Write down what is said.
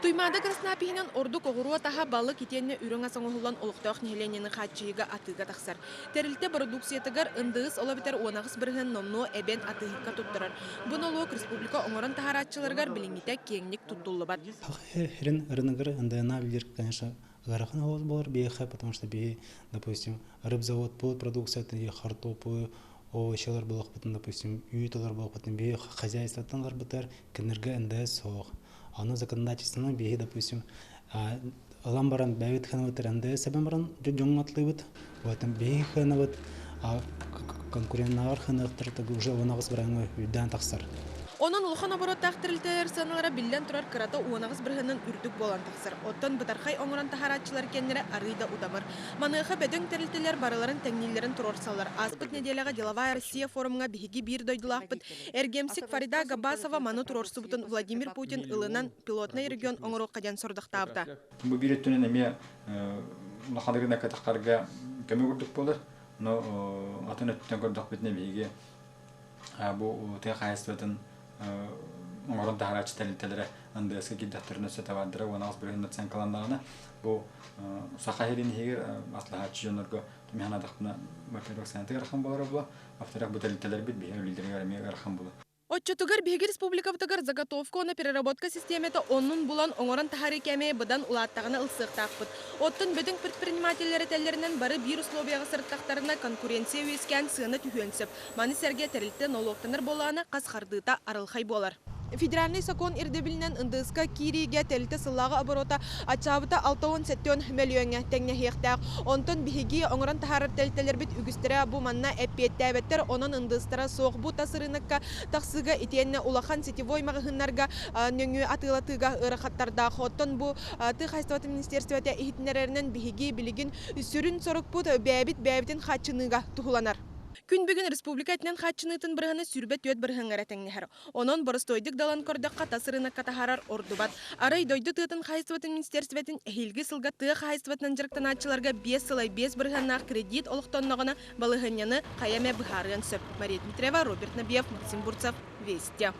Туймаада Красноопиһынан ордук оҕуруот аһа, балык итиэннэ үрүҥ ас оҥоһуллан олохтоох нэһилиэнньэни хааччыйыыга атыыга тахсар. Тэрилтэ бородууксуйатыгар НДС ол эбэтэр 18% номнуо эбэн атыыһыкка туттарар. Бу нолуок республика оҥорон таһаарааччыларыгар билиҥҥитэ киэҥник туттуллубат. Херин рыногар НДНА билир, конечно, ыарахан оҕус болар биэхэ, потому что биһи, допустим, рыбзавод будет продукциятын, хортуопу, овощалар буолуохпутун, допустим, үүт олор буолуохпутун, биһи хозяйствоттан ыларбытыгар кинилэргэ НДС суох. Аны законодательствоны биһи, допустим, ылан баран бэйэбит ханабытыр НДС эбэн баран дьоҥҥо атлыыбыт. Поэтому биһи ханабыт конкуреннааҕар ханыахтар уже 18 бырааҥҥа үрдээн тахсар. Онон улахан обороттаах тэрилтэлэр сыаналара биллэн турар кырата 18 бырыһыанынан үрдүк буолан тахсар. Оттон бытархай оҥорон таһаарааччылар кэннэрэ арыый да удамыр. Маныаха бөдөҥ тэрилтэлэр барыларын тэҥнииллэрин туруорсаллар. Ааспыт нэдиэлэҕэ Деловая Россия форумҥа биһиги биир дойдулаахпыт Эргиэмсик Фарида Габасова маны туруорсубутун Владимир Путин ылынан пилотнай регион оҥоруохха диэн сорудахтаабыта. Бу биир өттүнэн эмиэ улахан рынокка таххарга көмө курдук буолар. Но атын өттүнэн көрдөхпүтүнэ биһиги бу тыа хаһаайыстыбатын оҥорон таһарааччы тэрилтэлэрэ НДС-ка киирдэхтэринэ өссө табаардара 18 бырыһын наценкаланнаҕына бу Саха сирин иһигэр аслаһааччы дьоннорго мин санаатахпына во-первых санаты ыарахан буолара буолуо во-вторых бу тэрилтэлэрбит биһиги үлэлэригэр эмиэ ыарахан буолуо. Оччотугар биһиги республикабытыгар заготовка уонна переработка систиэмэтэ оннун булан оҥорон таһаарыы кээмэйэ быдан улааттаҕына ылсыахтаахпыт. Оттон бөдөҥ предпринимателлэр этэллэринэн бары биир условияҕа сырыттахтарына конкуренция үөскээн сыана түһүөн сөп. Маны сэргэ тэрилтэ нолуоктанар буоллаҕына хас хардыыта арылхай буолар. Федеральнай сокуон ирдэбилинэн НДС-ка киириигэ тэрилтэ сыллааҕы оборота аччаабыта 67 мөлүйүөҥҥэ тэҥнэһиэхтээх. Онтон биһиги оҥорон таһаарар тэрилтэлэрбит үгүстэрэ бу манна эппиэттээбэттэр, онон НДС-тара суох. Бу тас ырыынакка тахсыыга итиэннэ улахан сетевой маҕаһыыннарга нөҥүө атыылатыыга ыарахаттардаах. Оттон бу тыа хаһаайыстыбатын министиэристибэтэ иһитиннэрэринэн биһиги билигин сүрүн сорукпут бэйэбит бэйэбитин хааччыныыга туһуланар. Күн бүгүн республика этинэн хааччыныытын бырыһыана 24 бырыһыаҥҥа эрэ тэҥнэһэр. Онон боростуойдук далан көрдөххө тас ырыынакка таһаарар ордубат. Арай дойду тыатын хаһаайыстыбатын министиэристибэтин эһиилги сылга тыа хаһаайыстыбатынан дьарыктанааччыларга 5 сылай 5 бырыһыаннаах кредит олохтонноҕуна балаһыанньаны хайа эмэ быһаарыан сөп. Мария Дмитриева, Роберт Набиев, Максим Бурцев, Вести.